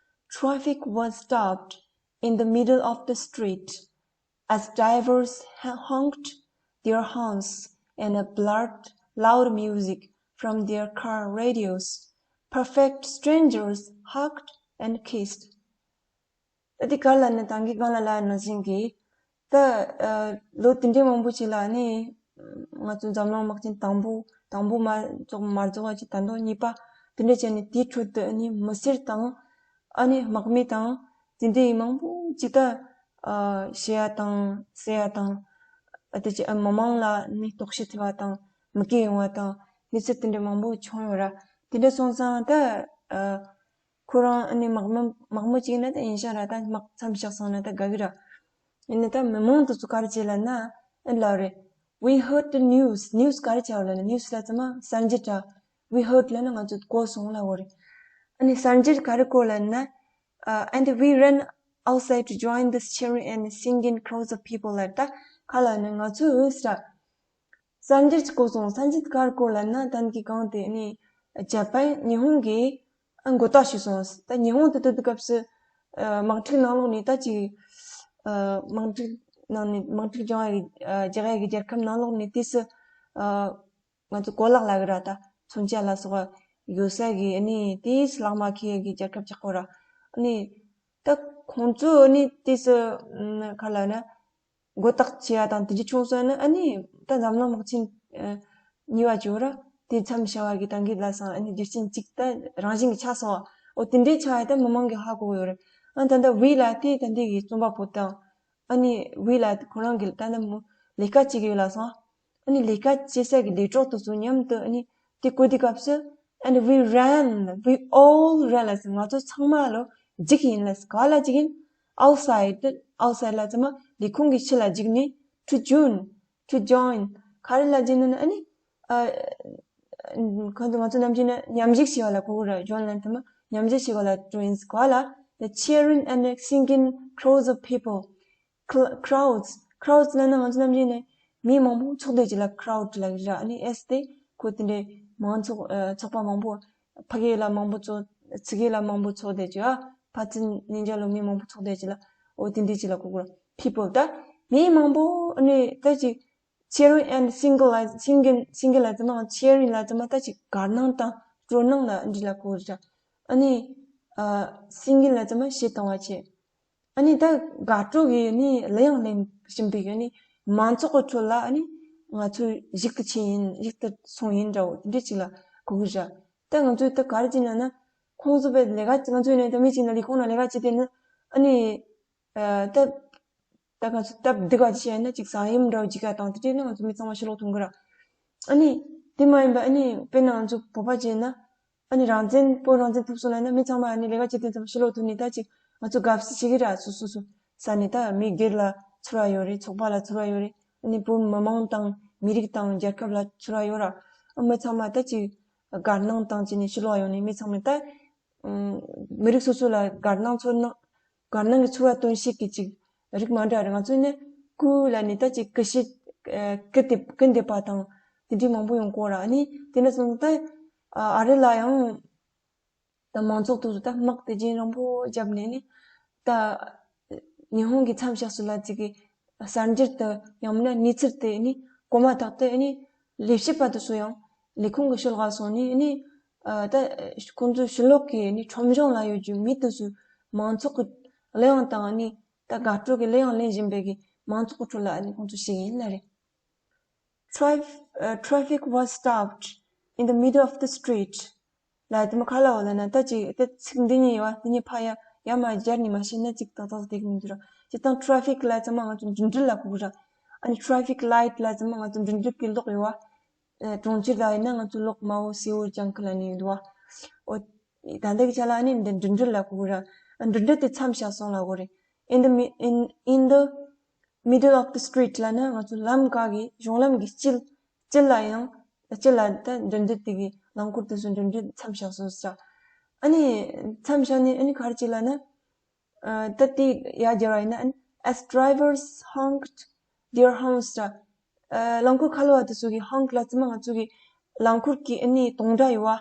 Traffic was stopped in the middle of the street as drivers honked their horns and blared loud music from their car radios. Perfect strangers hugged and kissed. ད་དེ་ག་ལ་ནི་ད་གིན་གང་ལ་ལ་ནང་བཞིན་གྱི་ད་ལོ་དེ་འདྲའི་མང་པོ་ཅིག་ལ་ནི་ང་ཚོ་འཛམ་གླིང་དམག་ཆེན་དང་པོ་དང་པོ་མ་རྫོགས་མ་རྫོགས་པ་ཅིག་ད་དུང་གཉིས་པ་དེ་འདྲ་བྱས་ནས་དེའི་ཁྲོད་དུ་ནི་མི་སེར་དང་ཨ་ནི་དམག་མི་དང་དེ་འདྲའི་མང་པོ་ཅིག་ད་ཤི་ཡ་དང་གསོ་ཡ་དང་ ཨ་དེ་ཅི་ཨ་མི་མང་ལ་ནི་དོགས་གཞི་ཐེབས་པ་དང་མི་སྐྱིད་ཡོང་བ་དང་གནས་ཚུལ་དེ་འདྲ་མང་པོ་བྱུང་ཡོད་ར། དེ་འདྲ་སོང་ཙང་ད་ཨ་ཁོ་རང་ཨ་ནི་དམག་མི་དམག་མི་གཅིག་ན་ད་ཡིན་ཤག་ར། ད་དམག་མཚམས་བཞག་སོང་ན་ད་དགའ་གི་ར། ཡིན་ནི་ད་མི་མང་དེ་ཚོ་ག་རེ་བྱས་ལབ་ན་ཨ་ལབ་རེད། We heard the news. News ག་རེ་བྱ་བ་ལབ་ན་news ལ་ཚང་མ་གསར་འགྱུར་ར། We heard ལབ་ན་ང་ཚོ་གོ་སོང་ལབ་དགོས་རེད། ཨ་ནི་གསར་འགྱུར་ག་རེ་གོ་ལབ་ན། Uh, and we ran outside to join this cheering and singing crowds of people ལབ། ད་ག་ལབ་ན་ང་ཚོས་ཨུ་སི་ར་གསར་འགྱུར་གྱི་གོ་སོང་། གསར་འགྱུར་ག་རེ་གོ་ལབ་ན་ད་གི་གང་དེ་ནི་ཇ་པན་ཉི་ཧོང་གི་ཨ་མགོ་བཏགས་ཞུས་སོང་། ད་ཉི་ཧོང་དུ་དུས་དུས་སྐབས་སུ་ཨ་དམག་འཁྲུག་ནང་ལོགས་ནས་ད་ཅིག་ཨ་དམག་འཁྲུག་ནང་ནས་དམག་འཁྲུག་སྦྱང་ཡ་གི་ཨ་རྒྱག་ཡ་གི་རྒྱལ་ཁབ་ནང་ལོགས་ནས་དུས་སུ་ཨ་ང་ཚོ་གོ་ལག་ལ་གི་ར་ད་མཚོན་ཆ་ལ་སོགས་ཡོད་ས་གི་ཨ་ནི་དེས་ལག་མ་ཁེ་གི་རྒྱལ་ཁབ་ཆགས་གོ་ར། ཨ་ནི་ད་ཁོང་ཚོ་ཨ་ནི་དེས་ཨ་ག་ལ་ན་མགོ་བཏགས་བྱེད་ཡ་དང་དེ་འདྲ་བྱུང་སོང་ན་ཨ་ནི་ད་འཛམ་གླིང་དམག་ཆེན་ཨ་གཉིས་པ་བྱུང་ར། དེ་མཚམས་བཞག་པ་གི་ད་གི་ལ་སང་ཨ་ནི་རྒྱུ་རྐྱེན་གཅིག་ད་རང་བཞིན་གྱི་ཆགས་སོང་བ། འོ་དེ་འདྲའི་ཆགས་ཡ་ད་མི་མང་གི་ཧ་གོ་གི་ཡོད་རེད། ཨ་ད་ད་ཝི་ལ་དེ་ད་འདི་གི་རྩོམ་པ་པོ་དང་ཨ་ནི་ཝི་ལ་ཁོ་རང་གི་ད་ནི་མོ་ལས་ཀ་བྱེད་ཀྱི་ཡོད་ལ་སོང་། ཨ་ནི་ལས་ཀ་བྱེད་ས་གི་ལས་གྲོགས་དེ་ཚོ་མཉམ་དུ་ཨ་ནི་དེ་གོ་དུས་སྐབས་སུ། And we ran, we all ran ལ་ཟེར། ང་ཚོ་ཚང་མ་ལོ་འཇིག་ཡིན་ལ་ཟེར། ག་ལ་འཇིག་ཡིན། Outside, outside ལ་ཚང་མ་ལས་ཁུངས་ཀྱི་ཕྱི་ལ་འཇིག་ནས། To join, to join ག་རེ་ལ་འཇིག་ནི་ཨ་ནི། ཨ་ཁོང་ཚོ་ང་ཚོ་ནམ་རྒྱུན་ནི་མཉམ་ཞུགས་བྱེད་པ་ལ་གོ་གི་ར། ཇོན་ལ་དེ་མ་མཉམ་ཞུགས་བྱེད་པ་ལ་ཇོན་ག་ལ། The cheering and singing crowds of people. Cl- crowds, crowds ལ་ནི་ང་ཚོ་ནམ་རྒྱུན་ནི་མི་མང་པོ་ཚོགས་སྡེ་ཅིག་ལ་crowd ལ་ར། ཨ་ནི་S དེ་ཁོ་དེ་འདྲའི་མང་ཚོགས་ཨ་ཚོགས་པ་མང་པོ་ཕ་གི་ལ་མང་པོ་ཚོགས་ཚི་གི་ལ་མང་པོ་ཚོགས་སྡེ་ཅིག་ཨ་ཕ་ཚི་ཉིན་རྒྱ་ལོ་མི་མང་པོ་ཚོགས་སྡེ་ཅིག་ལ་འོ་དེ་འདྲའི་ཅིག་ལ་གོ་གི་ར། People ད་མི་མང་པོ་ཨ་ནི་ད་ཅིག cheering and single ལ་singing singing ལ་ཙམ་མ་cheering ལ་ཙམ་མ་ད་ཅིག་དགའ་སྣང་དང་སྤྲོ་སྣང་ལ་འདི་ལ་གོ་ར། ཨ་ནི་ཨ་singing ལ་ཙམ་མ་གཞས་བཏང་བ་བྱས། ཨ་ནི་ད་དགའ་སྤྲོ་གི་ནི་གླུ་དབྱངས་ལེན་བཞིན་པའི་ནི་མང་ཚོགས་ཀྱི་ཁྲོད་ལ་ཨ་ནི་ང་ཚོ་གཞུག་ཏུ་ཕྱིན་ཡིན་གཞུག་ཏུ་སོང་ཡིན་འདྲ་བོ་འདི་ཅིག་ལ་གོ་གི་ར། ད་ང་ཚོས་ད་ག་རེ་བྱས་ན་ན་ཁོང་ཚོ་བས་ལས་ཀ་ང་ཚོས་ནི་ད་མི་གཅིག་ན་ལས་ཁུངས་ན་ལས་ཀ་བྱེད་དེ་ནི་ཨ་ནི། ད་ད་ག་ཚོད་སྟབས་བདེ་ག་བྱས་ན་ཅིག་ས་ཡོམ་འདྲ་བོ་ཅིག་ག་དང་དེ་འདྲས་ནི་ང་ཚོ་མི་ཚང་མ་ཕྱི་ལོགས་ཐོན་གི་ར། ཨ་ནི་དེ་མ་ཡིན་པ་ཨ་ནི་དཔེར་ན་ང་ཚོ་བོད་པ་བྱས་ན་ཨ་ནི་རང་བཙན་བོད་རང་བཙན་ཐོབ་སོང་ལ་ན་མི་ཚང་མ་ཨ་ནི་ལས་ཀ་བྱེད་དུས་ཚང་མ་ཕྱི་ལོགས་ཐོན་ནས་ད་ཅིག་ང་ཚོ་དགའ་བསུ་བྱེད་གི་ར། སོ་སོ་སོ་ས་ནས་ད་མི་སྒེར་ལ་ཚོར་བ་ཡོད་རེད། ཚོགས་པ་ལ་ཚོར་བ་ཡོད་རེད། ཨ་ནི་བོད་མི་མང་དང་མི་རིགས་དང་རྒྱལ་ཁབ་ལ་ཚོར་བ་ཡོད་ར། ཨ་མི་ཚང་མ་ད་ཅིག་དགའ་སྣང་དང་བཅས་ནས་ཕྱི་ལོགས་ཡོང་ནས་མི་ཚང་མས་ད། ཨུམ། མི་རིགས་སོ་སོ་ལ་དགའ་སྣང་ཚོར་སྣང་། དགའ་སྣང་གི་ཚོར་བ་སྟོན་བྱེད་ཀྱི་ཅིག་རིགས་མ་འདྲ་རེད། ང་ཚོ་ནི་སྐུ་ལ་ནི་ད་ཅིག་སྐུ་ཞབས། ཨ་སྐུ་དེ་སྐུ་འདེབས་པ་དང་དེ་འདྲའི་མང་པོ་ཡོང་གོ་ར། ཨ་ནི་དེ་འདྲ་སོང་ཙང་ད་ཨ་ཨ་རི་ལ་ཡང་ད་མང་ཚོགས་དེ་ཚོ་ད་དམག་དེ་རྒྱུན་རིང་པོ་བརྒྱབ་ནས་ནི་ད་ཉི་ཧོང་གི་མཚམས་བཞག་སུ་ལ་ཅིག་གི་གསར་འགྱུར་དེ་ཡང་མིན་ན་གནས་ཚུལ་དེ་ནི་གོ་མ་ཐག་ཏུ་ནི་ལས་བྱེད་པ་དེ་ཚོ་ཡང་ལས་ཁུངས་ཀྱི་ཕྱི་ལོགས་སོང་ནས་ནི་ཨ་ད་ཁོང་ཚོའི་ཕྱི་ལོགས་ཀྱི་ནི་ཁྲོམ་གཞུང་ལ་ཡོད་རྒྱུ་མི་དེ་ཚོའི་མང་ཚོགས་ཀྱི་གླུ་དབྱངས་དང་ནི་ད་དགའ་སྤྲོ་གི་གླུ་དབྱངས་ལེན་བཞིན་པའི་གི་མང་ཚོགས་ཀྱི་ཁྲོད་ལ་ནི་ཁོང་ཚོ་ཞུགས་ཡིན་ལ་རེད། Traf- uh, traffic was stopped in the middle of the street. ལ་དེ་མ་ཁ་ལ་བ་ལ་ན་ད་ཅིག་དེ་ཚིག་འདི་གཉིས་ཡོད་བ། འདི་གཉིས་ཕ་ཡ་ཡ་མ་སྦྱར་ནི་མ་ཤེས་ན་ཅིག་ཏག་ཏག་དེ་གི་མི་འདུག་ར། ཅི་དང་traffic ལ་ཚང་མ་ང་ཚོ་འགྲིམ་འགྲུལ་ལ་གོ་གི་ར། ཨ་ནི་traffic light ལ་ཚང་མ་ང་ཚོ་འགྲིམ་འགྲུལ་གི་གློག་ཡོད་བ། ཨ་གྲོང་ཁྱེར་ལ་ཡིན་ན་ང་ཚོ་གློག་དམར་པོ་སེར་པོ་ལྗང་ཁུ་ལ་ནི་ཡོད་བ། ཨོ། ད་ལྟ་གི་ཆ་ལ་ཨ་ནི་འདི་འགྲིམ་འགྲུལ་ལ་གོ་གི་ར། ཨ་འགྲིམ་འགྲུལ་དེ་མཚམས་བཞག་སོང་ལ་གོ་རེད། In the mi- in in the middle of the street ལ་ན་ང་ཚོ་ལམ་ཁ་གི་གཞུང་ལམ་གི་དཀྱིལ་དཀྱིལ་ལ་ཡང་དཀྱིལ་ལ་ད་འགྲིམ་འགྲུལ་དེ་གི་རླངས་འཁོར་དེ་ཚོ་འགྲིམ་འགྲུལ་མཚམས་བཞག་སོང་ཟེར། ཨ་ནི་མཚམས་བཞག་ནས་ཨ་ནི་ག་རེ་བྱས་ལབ་ན། ཨ་ད་དེ་ཡར་སྦྱར་བ་ཡིན་ན་ཨ་ནི་as drivers honked their horns ཟེར། ཨ་རླངས་འཁོར་ཁ་ལོ་བ་དེ་ཚོ་གི་honk ལ་ཚང་མ་ང་ཚོ་གི་རླངས་འཁོར་གི་ཨ་ནི་དུང་སྒྲ་ཡོད་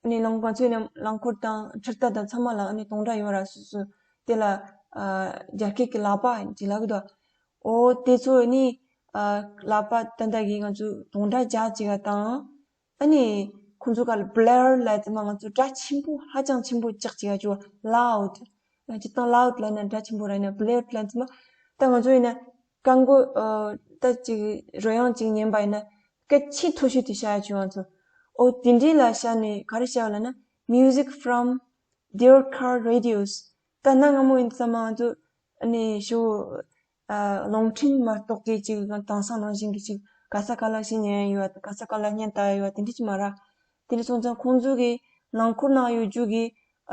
བ། ཨ་ནི་རླངས་ང་ཚོའི་ནི་རླངས་འཁོར་དང་འཕྲུལ་རྟ་དང་ཚང་མ་ལ་ཨ་ནི་དུང་སྒྲ་ཡོད་ར། སོ་སོ་དེ་ལ་ཨ་རྒྱ་སྐད་ཀྱི་ལག་པ་ཅིག་ལབ་གི་འདུག་ཨོ་དེ་ཚོ་ཨ་ནི་ཨ་ལག་པ་ད་ལྟ་གི་ང་ཚོ་དུང་སྒྲ་རྒྱག་ཅིག་ག་དང་། ཨ་ནི་ཁོང་ཚོ་ག་ལ་blare ལབ་ཙམ་མ་ང་ཚོ་སྒྲ་ཆེན་པོ་ཧ་ཅང་ཆེན་པོ་ཅིག་ཅིག་ག་ཅོ་loud ཅིག་དང་loud ལབ་ན་སྒྲ་ཆེན་པོ་ར་ཡིན་ན་blare ལབ་ཙམ་མ་ད་ང་ཚོ་ཡིན་ན། རྐང་མགོ་ཨ་ད་ཅིག་རོལ་དབྱངས་ཅིག་ཉན་པ་ཡིན་ན་སྐད་ཆེས་མཐོ་ཤོས་དེ་བཞག་ཡ་བྱུང་བ་ཚོ། ཨོ་དེ་འདྲའི་ལ་བཞག་ནས་ག་རེ་བྱ་བ་ལབ་ན། Music from their car radios. ད་གནའ་སྔ་མོ་ཡིན་ཙམ་མ་ང་ཚོ་ཨ་ནི་ཞོ་ ཨ་རླུང་འཕྲིན་མ་གཏོགས་ཀྱི་ཅིག་དེང་སང་ནང་བཞིན་གྱི་ཅིག་ག་ས་ག་ལ་ཞིག་ཉན་ཡོད་པ་ག་ས་ག་ལ་བརྙན་ལྟ་ཡོད་པ་དེ་འདྲ་ཅིག་མ་རེད། དེ་འདྲ་སོང་ཙང་ཁོང་ཚོ་གི་རླངས་འཁོར་ནང་ཡོད་རྒྱུ་གི་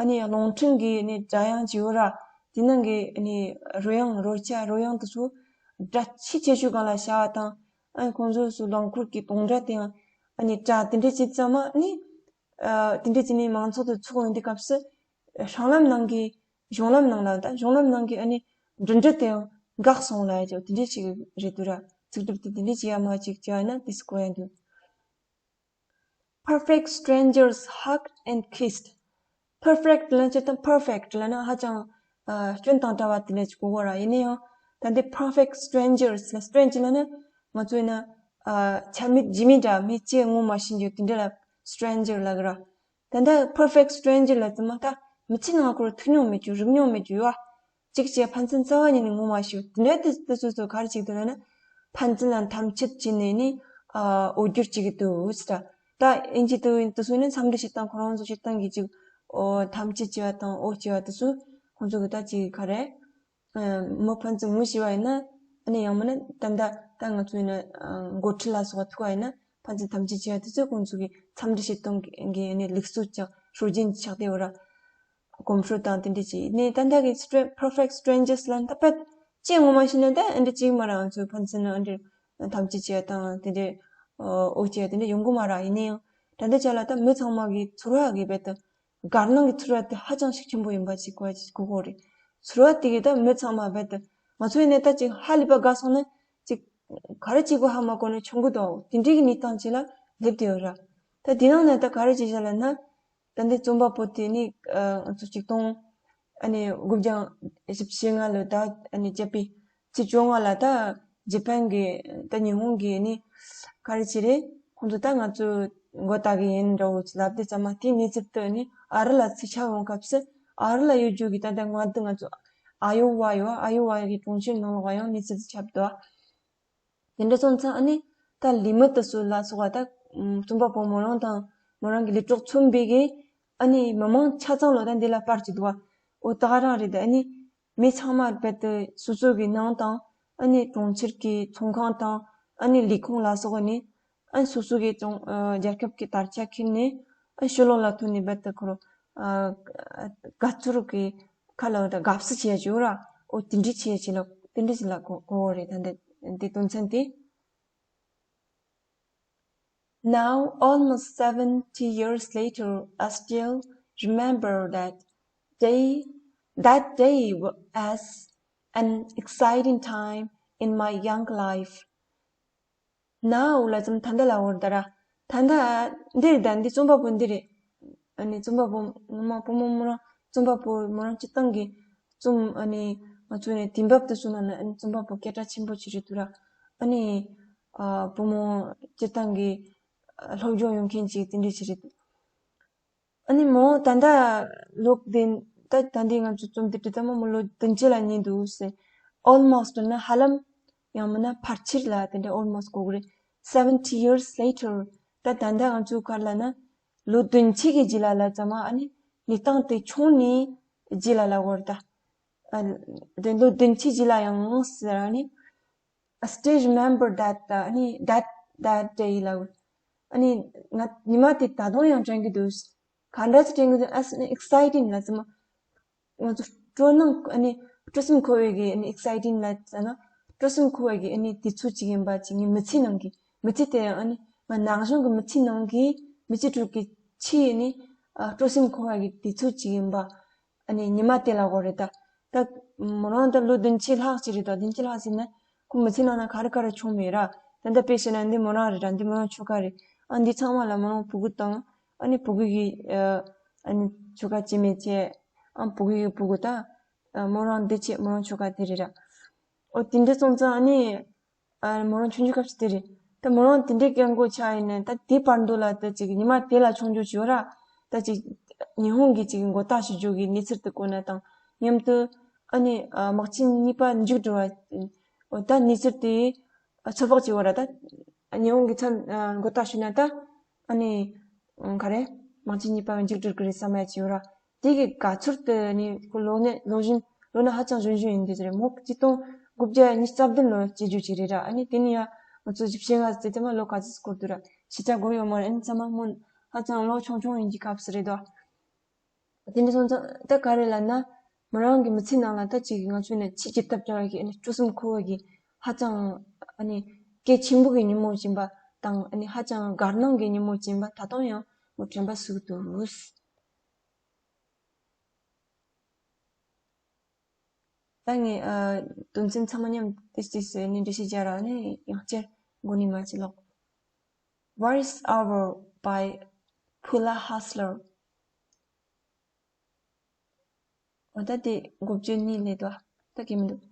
ཨ་ནི་རླུང་འཕྲིན་གྱི་ཨ་ནི་སྒྲ་དབྱངས་ཅིག་ཡོད་ར། དེ་ནང་གི་ཨ་ནི་རོལ་དབྱངས་རོལ་ཆ་རོལ་དབྱངས་དེ་ཚོ་སྒྲ་ཆེ་ཆེ་ཤོས་སྒང་ལ་བྱས་པ་དང་། ཨ་ནི་ཁོང་ཚོ་སུ་རླངས་འཁོར་གྱི་གདོང་སྒྲ་དེའང་ཨ་ནི་སྒྲ་དེ་འདྲ་ཅིག་ཙམ་ཨ་ནི་ཨ་དེ་འདྲ་ཅིག་ནི་མང་ཚོགས་དེ་ཚོགས་ཡོང་དུས་སྐབས་སུ་སྲང་ལམ་ནང་གི་གཞུང་ལམ་ནང་ལ་ད་གཞུང་ལམ་ནང་གི་ཨ་ནི་འགྲིམ་འགྲུལ་དེའང་འགག་སོང་ལབ་ཡ་ཅིག་དེ་འདྲ་ཅིག་རེད་འདུག་ར། ཚིག་གྲུབ་དེ་དེ་འདྲ་ཅིག་ཡ་མ་ཅིག་བྱས་ན་དེ་སུ་གོ་ཡ་འདུག Perfect strangers hugged and kissed. Perfect ལབ་ན་ཅི་ལྟར་perfect ལབ་ན་ཧ་ཅང་ཨ་སྐྱོན་དང་བྲལ་བ་དེ་འདྲ་ཅིག་གོ་གོ་ར། ཡིན་ན་ཡང་ད་འདི་perfect strangers ལ་stranger ལབ་ན་ང་ཚོ་ཡིན་ན་ཨ་ཆ་མེད་རྒྱུས་མེད་འདྲ་མི་ཅི་ངོ་མ་ཤེས་རྒྱུ་དེ་འདྲ་ལ་stranger ལབ་གི་ར། ད་ལྟ་perfect stranger ལ་ཙམ་མ་ད་མི་ཚེ་ནང་ཁོར་ཐུག་མྱོང་མེད་རྒྱུ་རིག་མྱོང་མེད་རྒྱུ་ཡོད་ཨ། གཅིག་བྱས་ཕན་ཚུན་རྩ་བ་ཉིད་ནས་ངོ་མ་ཤེས། དེ་འདྲ་དེ་དེ་སོ་སོ་ག་རེ་བྱེད་ཀྱི་འདུག་ལབ་ན་ཕན་ཚུན་ལ་དམ་ཆོས་བྱས་ནས་ནི་ཨ་འོ་སྒྱུར་བྱེད་ཀྱི་འདུག་ཟེར། ད་ཨིན་ཇི་དུ་དེ་སོ་ནི་འཚམས་འདྲི་བྱེད་སྟངས་ཁོ་རང་ཚོ་བྱེད་སྟངས་ཀྱི་ཅིག་ཨོ་དམ་ཆོས་བྱེད་པ་དང་འོ་བྱེད་པ་དེ་ཚོ་ཁོང་ཚོ་གི་ད་ཅིག་ག་རེ་ཨ་མི་ཕན་ཚུན་ངོ་ཤེས་པ་ཡིན་ན་ཨ་ནི་ཡང་མིན་ན་ད་ད་ད་ང་ཚོ་ཡིན་ན་ཨ་འགོ་ཁྲིད་ལ་སོགས་པ་ཐུག་པ་ཡིན་ན་ཕན་ཚུན་དམ་ཆོས་བྱེད་པ་དེ་ཚོ་ཁོང་ཚོ་གི་འཚམས་འདྲི་བྱེད་སྟངས་ཀྱི་ཨ་ནི་ལུགས་སྲོལ་ཅིག་སྲོལ་རྒྱུན་ཆགས་བསྡད་ཡོད་ར། གོམས་སྲོལ་དང་དེ་འདྲ་ཅིག་ནས་ད་ལྟ་གི་སི་ཊྲེ་perfect strangers ལ་ད་པད་ཅི་ངོ་མ་ཤེས་ན་ད་འདི་འདྲ་ཅིག་མ་ར། ང་ཚོའི་ཕན་ཚུན་ཨ་འདྲ་ཐམས་ཅད་བྱས་དང་དེ་འདྲ་འོ་བྱས་དེ་འདྲ་ཡོང་གི་མ་ར། ཡིན་ན་ཡང་ད་ལྟ་ཆ་ལ་ད་མི་ཚང་མ་གི་ཚོར་བ་གི་རྦད་དེ་དགའ་སྣང་གི་ཚོར་བ་དེ་ཧ་ཅང་ཤུགས་ཆེན་པོ་ཡིན་པ་ཅིག་གོ་གོ་རེད། ཚོར་བ་དེ་གི་ད་མི་ཚང་མ་རྦད་དེ་ང་ཚོ་ཡིན་ན་ད་ཅིག་ཧ་ལས་པ་དགའ་སོང་ན་ཅིག་ག་རེ་བྱེད་དགོས་ཧ་མ་གོ་ནས་ཆུང་གི་འདུག་དེ་འདྲའི་གི་གནས་སྟངས་ཅིག་ལ་སླེབས་བསྡད་ཡོད་ར། ད་དེ་ནང་ནས་ད་ག་རེ་བྱེད་བཞག་ལབ་ན། ད་ལྟའི་རྩོམ་པ་པོ་དེ་ནི་ཨ་ང་ཚོ་ཆིག་སྟོང་ཨ་ནི་དགུ་བརྒྱ་བཞི་བཅུ་ཞེ་ལྔ་ལོ་ད་ཨ་ནི་བརྒྱད་པའི་ཚེས་བཅོ་ལྔ་ལ་ད་ཇེ་པན་གི་ད་ཉི་ཧོང་གི་ནི་ག་རེ་བྱེད་རེད། ཁོང་ཚོ་ད་ང་ཚོ་མགོ་བཏགས་གི་ཡིན་འདྲ་བོ་ལབ་དུས་ཙམ་མ་དེའི་གནས་ཚུལ་དེ་ནི་ཨ་རི་ལ་ཚུར་ཁྱབ་ཡོང་སྐབས་སུ་ཨ་རི་ལ་ཡོད་རྒྱུ་གི་ད་ལྟ་ང་ད་ང་ཚོ་ཨ་ཡོ་ཝ་ཡོད། ཨ་ཡོ་ཝ་གི་གྲོང་ཁྱེར་ནང་ལོགས་ཡང་གནས་ཚུལ་དེ་ཁྱབ་འདུག་དེ་འདྲ་སོང་ཙང་ཨ་ནི་ད་ལས་མི་དེ་ཚོ་ལ་སོགས་པ་ད་རྩོམ་པ་པོ་མོ་རང་དང་མོ་རང་གི་ལས་གྲོགས་ཚོ་མི་གི་ཨ་ནི་མི་མང་ཆ་ཚང་ལོ་ད་འདི་ལ་པར་གྱི་འདུག་བ། འོ་ད་ག་རང་རེད། ད་ཨ་ནི་མི་ཚང་མ་རྦད་དེ་སོ་སོ་གི་ནང་དང་ཨ་ནི་གྲོང་ཁྱེར་གི་ཚོང་ཁང་དང་ཨ་ནི་ལས་ཁུངས་ལ་སོགས་ནི་ཨ་ནི་སོ་སོ་གི་ཚོང་ཨ་རྒྱལ་ཁབ་ཀྱི་དར་ཆ་འཁྱེར་ནས་ཨ་ཕྱི་ལོགས་ལ་ཐོན་ནས་རྦད་དེ་ཁོ་རང་ཨ་དགའ་ཚོར་གི་ཁ་ལ་ད་དགའ་བསུ་བྱེད་ཡ་ཅིག་ཡོད་ར། འོ་དེ་འདྲ་བྱེད་ཡ་ཅིག་ལ་དེ་འདྲ་ཅིག་ལ་གོ་གོ་བ་རེད། ད་འདི་འདི་དོན་ཚན་དེ། Now, almost seventy years later, I still remember that day, that day as an exciting time in my young life. Now ལ་ཙམ་ད་ལྟ་ལ་འོར་ད་ར། ད་ལྟ་འདི་རེད། ད་འདི་རྩོམ་པ་པོ་འདི་རེད། ཨ་ནི་རྩོམ་པ་པོ་ངོ་མ་བུ་མོ་མོ་རང་རྩོམ་པ་པོ་མོ་རང་སྤྱིར་བཏང་གི་རྩོམ་ཨ་ནི་ང་ཚོ་ནས་དུས་བབ་དེ་སོང་ན་ཨ་ནི་རྩོམ་པ་པོ་སྐད་གྲགས་ཆེན་པོ་ཅིག་རེད་འདུག་ར། ཨ་ནི་ཨ་བུ་མོ་སྤྱིར་བཏང་གི་ཨ་སློབ་སྦྱོང་ཡོང་མཁན་ཅིག་དེ་འདྲ་ཅིག་རེད་འདུག་ཨ་ནི་མོ་ད་ལྟ་ལོ་བདུན། ད་ད་འདི་ང་ཚོ་རྩོམ་འདི་བྲིས་ད་མོ་མོ་ལོ་བདུན་ཅུ་ལ་ཉེ་འདུག་ཟེར། Almost ན་ཧ་ལམ་ཡང་མིན་ན་ཕལ་ཆེར་ལ་དེ་འདྲ་almost གོ་གི་རེད། Seventy years later ད་ད་ལྟ་ང་ཚོའི་ཁར་ལ་ན་ལོ་བདུན་ཅུ་གི་རྗེས་ལ་ལ་ཙམ་ཨ་ནི་གནས་སྟངས་དེ་བྱུང་ནས་རྗེས་ལ་ལ་བོར་ད། ཨ་དེ་ལོ་བདུན་ཅུ་རྗེས་ལ་ཡང་ཟེར་ཨ་ནི། I still remember that ཨ་ནི་that that day ལ། ཨ་ནི་ང་ཉི་མ་དེ་ད་དུང་ཡང་དྲན་གྱི་འདུག་ག་འདྲ་ཞིག་དྲན་གྱི་འདུག as an exciting ལ་ཙམ། ང་ཚོ་སྤྲོ་སྣང་ཨ་ནི་སྤྲོ་སེམས་འཁོལ་བའི་གི་ཨ་ནི་exciting ལ་ཙམ་ན་སྤྲོ་སེམས་འཁོལ་བའི་གི་ཨ་ནི་དུས་ཚོད་ཅིག་ཡིན་པ་ཅིག་ངའི་མི་ཚེ་ནང་གི་མི་ཚེ་དེ་ཡང་ཨ་ནི་ང་ན་གཞོན་གྱི་མི་ཚེ་ནང་གི་མི་ཚེ་དྲུག་གི་ཕྱིའི་ཨ་ནི་ཨ་སྤྲོ་སེམས་འཁོལ་བ་གི་དུས་ཚོད་ཅིག་ཡིན་པ། ཨ་ནི་ཉི་མ་དེ་ལ་གོ་རེད་ད། ད་མོ་རང་ད་ལོ་བདུན་ཅུ་ལྷག་ཅིག་རེད་ད། བདུན་ཅུ་ལྷག་ཟེར་ན་ཁོ་མི་ཚེ་ནང་ན་ག་རེ་ག་རེ་བྱུང་མེད་ར། ད་ལྟ་དཔེ་བཤད་ན་འདི་མོ་རང་རེད་ར། འདི་མོ་རང་ཁྱོ་ག་རེད། ཨ་འདི་ཚང་མ་ལ་མོ་རང་ཕྲུ་གུ་དང་ཨ་ནི་ཕྲུ་གུ་གི་ཨ་ནི་ཁྱོ་ག་ཅི་མེད་ཅེ། ཨ་ཕྲུ་གུ་གི་ཕྲུ་གུ་ད། མོ་རང་འདི་ཅེ་མོ་རང་ཁྱོ་ག་དེ་རེད་ར། ཨོ་དེ་འདྲ་སོང་ཙང་ཨ་ནི། ཨ་མོ་རང་ཆུང་ཆུང་སྐབས་སུ་དེ་རེད། ད་མོ་རང་དེ་འདྲའི་སྐད་མགོ་ཆགས་ཡིན་ནའི་ད་དེ་བར་དུ་ལ་ད་ཅིག་ཉི་མ་དེ་ལ་མཆོང་རྒྱུ་ཅིག་ཡོད་ར། ད་ཅིག་ཉི་ཧོང་གི་ཅིག་མགོ་བཏགས་ཞུ་རྒྱུ་གི་གནས་ཚུལ་དེ་གོ་ན་དང་མཉམ་དུ་ཨ་ནི་ཨ་དམག་ཆེན་གཉིས་པ་མཇུག་བསྒྲིལ་བ། ཨོ་ད་གནས་ཚུལ་དེ་ཚོད་དཔག་ཅིག་ཡོད་ར། ད་ཉི་ཧོང་གི་ཚན་ཨ་མགོ་བཏགས་ཞུས་ན་ད་ཨ་ནི་ག་རེ་དམག་ཆེན་གཉིས་པ་མཇུག་བསྒྲིལ་གི་རེད་བསམ་ཡ་ཅིག་ཡོད་ར། དེ་གི་དགའ་ཚོར་དེ་ནི་ཁོ་ལོ་ནས་ལོ་བཞིན་ལོ་ན་ཧ་ཅང་གཞོན་གཞོན་ཡིན་དུས་རེད་མོ། ཆིག་སྟོང་ དགུ་བརྒྱ་ཉི་ཤུ་རྩ་བདུན་ལོར་སྐྱེས་རྒྱུ་ཅིག་རེད་ར། ཨ་ནི་དེ་ནི་ཡང་ང་ཚོ་བཞི་བཅུ་ཞེ་ལྔ་ཟེར་དུས་མ་ལོ་ག་ཚོད་འགོར་འདུག་ར། ཞེ་དྲག་འགོར་ཡོད་མ་རེད། ཨ་ནི་ཚང་མ་སྔོན་ཧ་ཅང་ལོ་ཆུང་ཆུང་ཡིན་གྱི་སྐབས་སུ་རེད་དོ། དེ་འདྲ་སོང་ཙང་ད་ག་རེ་ལབ་ན། མོ་རང་གི་མི་ཚེ་ནང་ལ་ད་ཅིག་ང་ཚོ་ནས་ཆེས་བརྗེད་ཐབས་བྲལ་བའི་གི་ཨ་ནི་སྤྲོ་སེམས་འཁོལ་བའི་གི་ཧ་ཅང་ཨ་ནི་གལ་ཆེན་པོ་གི་ཉིན་མོ་ཡིན་པ་དང་། ཨ་ནི་ཧ་ཅང་དགའ་སྣང་གི་ཉིན་མོ་ཡིན་པ་ད་དུང་ཡང་ངོ་དྲན་པ་ཟུག་འདུག། ད་ངས་ཨ་དོན་ཚན་ཚང་མ་མཉམ་ཏིས་ཏིས་ཟེར་ནས་འགྲེལ་བཤད་རྒྱག་ར། ཨ་ནི་ཡང་བསྐྱར་མགོ་ནས་མར་ཅིག་ཀློག། Worries Over by Paula Hassler. འོ་ད་དེ་འགོ་བརྗོད་ནི་ལས་དོ། ད་གི་མི་འདུག།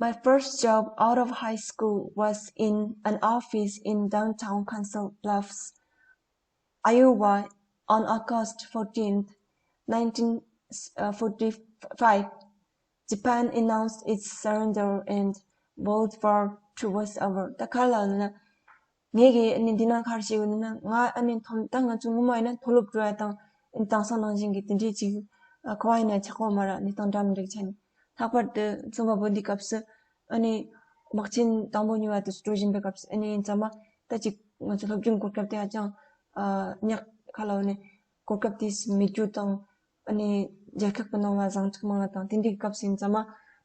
My first job out of high school was in an office in downtown Council Bluffs, Iowa, on August fourteenth, nineteen forty-five. Japan announced its surrender and World War Two was over. ད་ག་རེ་ལབ་ན། ངས་གི་ཨ་ནི་འདི་ན་ག་རེ་བྱེད་ཡོད་ན། ང་ཨ་ནི་མཐོ་ད་ང་ཚོ་སྔོན་མ་ཡིན་ན་མཐོ་སློབ་འགྲོ་ཡ་དང་དེང་སང་ནང་བཞིན་གི་དེ་འདྲའི་ཅིག་ཨ་ག་བ་ཡིན་ན་ཆགས་ཡོད་མ་རེད། གནས་སྟངས་འདྲ་མི་འདྲ་གི་ཆ་ནས། ལྷག་པར་དུ་རྩོམ་པ་པོ་འདི་སྐབས་སུ་ཨ་ནི་དམག་ཆེན་དང་པོ་གཉིས་པ་དེ་ཚོ་འགྲོ་བཞིན་པའི་སྐབས་སུ་ཨ་ནི་ཡིན་ཙང་མ་ད་ཅིག་ང་ཚོ་སློབ་སྦྱོང་གོ་སྐབས་དེ་ཧ་ཅང་ཨ་ཉག་ཁ་ལ་འོ་ནས་གོ་སྐབས་དེ་མེད་རྒྱུ་དང་། ཨ་ནི་རྒྱལ་ཁབ་ཀྱི་ནང་ལ་ཟིང་འཁྲུག་མང་བ་དང་དེ་འདྲའི་སྐབས་སུ་ཡིན་ཙང་མ།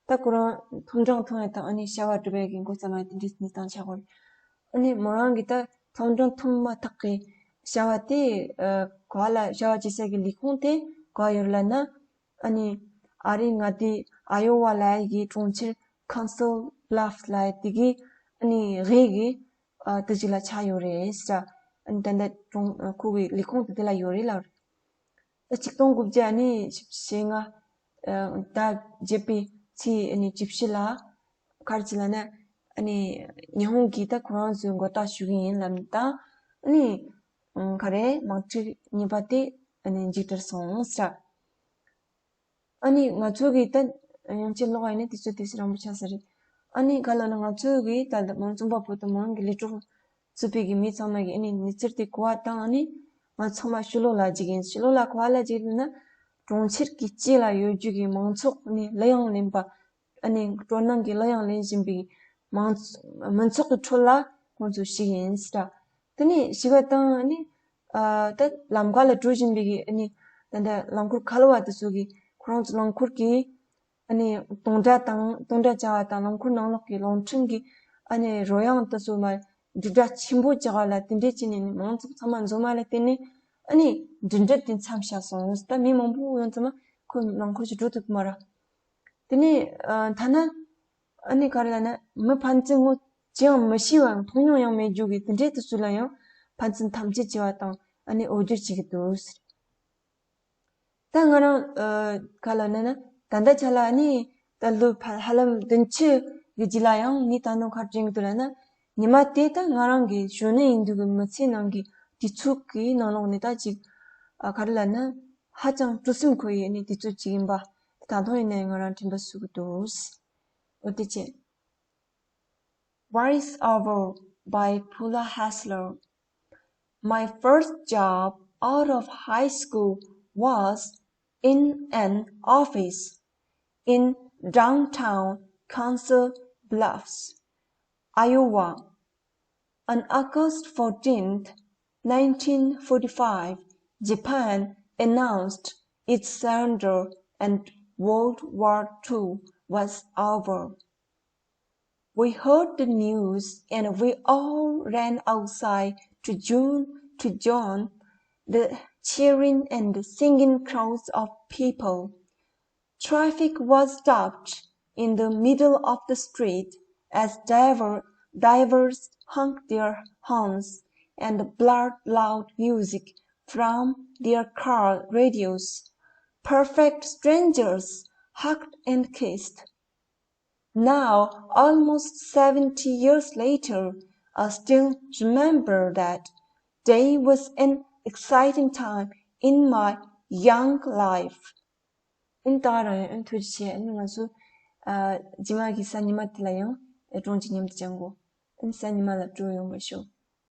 ད་ཁོ་རང་མཐོང་གྲངས་མཐོང་ཡ་དང་ཨ་ནི་བྱ་བ་སྒྲུབ་ཡ་གི་འགོ་བརྩམས་ཡ་དེ་འདྲའི་གནས་སྟངས་ཆགས་ཡོད་རེད། ཨ་ནི་མོ་རང་གིས་ད་མཐོང་གྲངས་མཐོང་མ་ཐག་གི་བྱ་བ་དེ་ཨ་ག་བ་ལ་བྱ་བ་བྱེད་ས་གི་ལས་ཁུངས་དེ་ག་བ་ཡོད་ལབ་ན། ཨ་ནི་ཨ་རིའི་མངའ་སྡེ་ཨ་ཡོ་ཝ་ལ་ཡ་གི་གྲོང་ཁྱེར་Council Bluffs་ལབ་ཡ་དེ་གི་ཨ་ནི་དབུས་གི་ཨ་དེ་ཅིག་ལ་ཆགས་ཡོད་རེད་ཟེར། ཨ་ནི་ད་ལྟ་གྲོང་ཁོ་གི་ལས་ཁུངས་དེ་དེ་ལ་ཡོད་རེད་ལབ་རེད། ད་ཆིག་སྟོང་དགུ་བརྒྱ་ཨ་ནི་བཞི་བཅུ་ཞེ་ལྔ་ཟླ་བརྒྱད་པའི་ཚེས་ཨ་ནི་བཅུ་བཞི་ལ་ག་རེ་བྱས་ལབ་ན། ཨ་ནི་ཉི་ཧོང་གིས་ད་ཁོ་རང་ཚོའི་མགོ་བཏགས་ཞུ་གི་ཡིན་ལབ་ནས། ད་ཨ་ནི་ག་རེ་དམག་འཁྲུག་གཉིས་པ་དེ་ཨ་ནི་མཇུག་སྒྲིལ་སོང་ཟེར། ཨ་ནི་ང་ཚོ་གིས་ད་ཡང་ཅིག་ཀློག་པ་ཡིན་ན་དུས་ཚོད་དེ་ཚོ་རིང་པོ་ཆགས་ས་རེད། ཨ་ནི་ག་ལབ་ན་ང་ཚོ་གིས་ད་ལྟ་མོ་རང་རྩོམ་པ་པོ་དང་མོ་རང་གི་ལས་གྲོགས་ཚུད་པའི་གི་མི་ཚང་མ་གིས་ཨ་ནི་གནས་ཚུལ་དེ་གོ་བ་དང་། ཨ་ནི་ང་ཚང་མ་ཕྱི་ལོགས་ལ་འཇིགས་ཡིན། ཕྱི་ལོགས་ལ་ག་བ་ལ་འཇིགས་ཡིན་ན། གྲོང་ཁྱེར་གྱི་དཀྱིལ་ལ་ཡོད་རྒྱུ་གི་མང་ཚོགས་ནི་གླུ་དབྱངས་ལེན་པ། ཨ་ནི་སྤྲོ་སྣང་གི་གླུ་དབྱངས་ལེན་བཞིན་པའི་མང་ཚོགས་མི་ཚོགས་ཀྱི་ཁྲོད་ལ་ཁོང་ཚོ་ཞིག་ཡིན་ཟེར། དེ་ནས་ཞིག་པ་དང་ཨ་ནི་ཨ་ད་ལམ་ཁ་ལ་འགྲོ་བཞིན་པའི་ཨ་ནི་ད་ལྟ་རླངས་འཁོར་ཁ་ལོ་བ་དེ་ཚོ་གིས་ཁོ་རང་ཚོ་རླངས་འཁོར་གྱི་ཨ་ནི་དུང་སྒྲ་དང་དུང་སྒྲ་བྱ་བ་དང་རླངས་འཁོར་ནང་ལོགས་ཀྱི་རླུང་འཕྲིན་གྱི་ཨ་ནི་རོལ་དབྱངས་དེ་ཚོ་མར་འབྲུག་སྒྲ་ཆེན་པོ་བྱ་བ་ལ་དེ་འདྲས་བྱས་ནས་ནི་མང་ཚོགས་ཚང་མ་འཛོམས་པ་ལ་བརྟེན་ནས་ཨ་ནི་འགྲིམ་འགྲུལ་དེ་མཚམས་བཞག་སོང་། ད་མི་མང་པོ་ཡོང་ཙང་མ་ཁོ་རླངས་འཁོར་ཞིག་འགྲོ་ཐུབ་ཀྱི་མ་རེད། དེ་ནས་ཨ་ཐ་ན་ཨ་ནི་ག་རེ་ལབ་ན། མི་ཕན་ཚུན་ངོ་ཅི་ཡང་མི་ཤེས་པའམ་མཐོང་མྱོང་ཡང་མེད་རྒྱུ་གི་དེ་འདྲའི་དུས་ཚོད་ལ་ཡང་ཕན་ཚུན་ཐམས་ཅད་བྱས་པ་དང་ཨ་ནི་འོ་བསྒྱུར་བྱེད་ཀྱི་འདུག་ཟེར། ད་ང་རང་ཨ་ག་ལབ་ན་ན་ད་ལྟ་ཆ་ལ་ཨ་ནི་ད་ལོ་ཕ་ཧ་ལམ་བདུན་ཅུ་གི་རྗེས་ལ་ཡང་ངས་ད་ནང་ག་རེ་དྲན་གྱི་འདུག་ལབ་ན། ཉི་མ་དེ་ད་ང་རང་གི་གཞོན་ནུ་ཡིན་དུས་ཀྱི་མི་ཚེ་ནང་གི་དུས་ཚོད་ཀྱི་ནང་ལོགས་ནས་ད་ཅིག་ཨ་ག་རེ་ལབ་ན། ཧ་ཅང་སྤྲོ་སེམས་འཁོལ་བའི་ཨ་ནི་དུས་ཚོད་ཅིག་ཡིན་པ་ད་དུང་ཡིན་ནའི་ང་རང་དྲན་པ་གསོས་ཀྱི་འདུག། འོ་དེ་བྱས། Voice Over by Paula Hassler. My first job out of high school was in an office in downtown Council Bluffs, Iowa. On August fourteenth, nineteen forty-five, Japan announced its surrender and World War Two was over. We heard the news and we all ran outside to join, to join the cheering and singing crowds of people. Traffic was stopped in the middle of the street as diver, divers honked their horns and blared loud music from their car radios. Perfect strangers hugged and kissed. Now, almost seventy years later, I still remember that day was an exciting time in my young life. ཨིན་ད་རང་ཡང་ཨིན་ཐུགས་རྗེ་ཆེ། ཨིན་ང་ཚོ་ཨ་རྗེས་མ་གི་གཟའ་ཉི་མ་དེ་ལ་ཡང་ཨེ་སྒྲུང་ཅིག་མཉམ་དུ་སྦྱང་དགོས། ཨིན་གཟའ་ཉི་མ་ལ་སྤྲོ་ཡོང་བ་ཤོག།